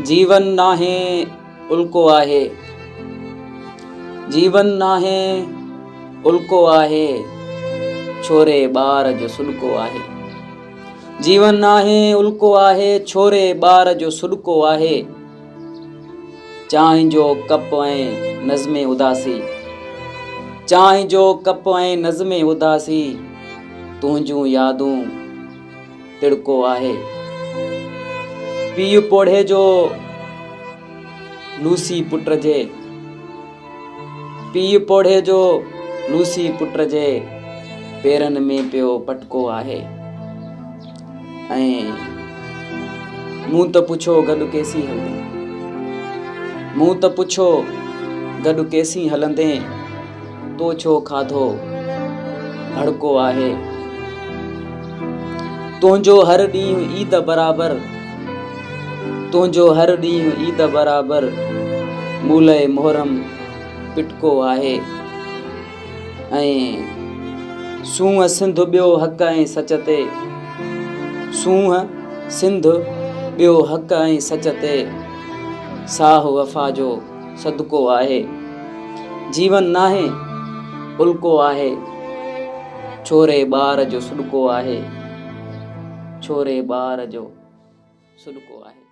جيون ناهي الڪو آهي. جيون ناهي الڪو آهي. ڇوري ٻار جو سڏڪو آهي. جيون ناهي الڪو آهي. ڇوري ٻار جو سڏڪو آهي. چانهه جو ڪپ ۽ نظم اداسي. چانهه جو ڪپ ۽ نظم اداسي. تنهنجون يادون ٽڙڪو آهي. پيء پوڙهي جو لوسي پٽ جي. پيء پوڙهي جو لوسي پٽ جي پيرن ۾ پيو پٽڪو آهي. ۽ مون ته پڇيو گڏ ڪيسين هلندين. مون ته پڇيو گڏ ڪيسين هلندين تو ڇو کاڌو ڀڙڪو آهي. تنهنجو هر ڏينهن عيد برابر تنهنجو هر ڏينهن عيد برابر مون لئه محرم پٽڪو آهي. ۽ سونهن سنڌ ٻيو حق ۽ سچ تي سونهن سنڌ ٻيو حق ۽ سچ تي ساهه وفا جو صدقو آهي. جيون ناهي الڪو آهي. ڇوري ٻار جو سڏڪو آهي. ڇوري ٻار جو سڏڪو آهي.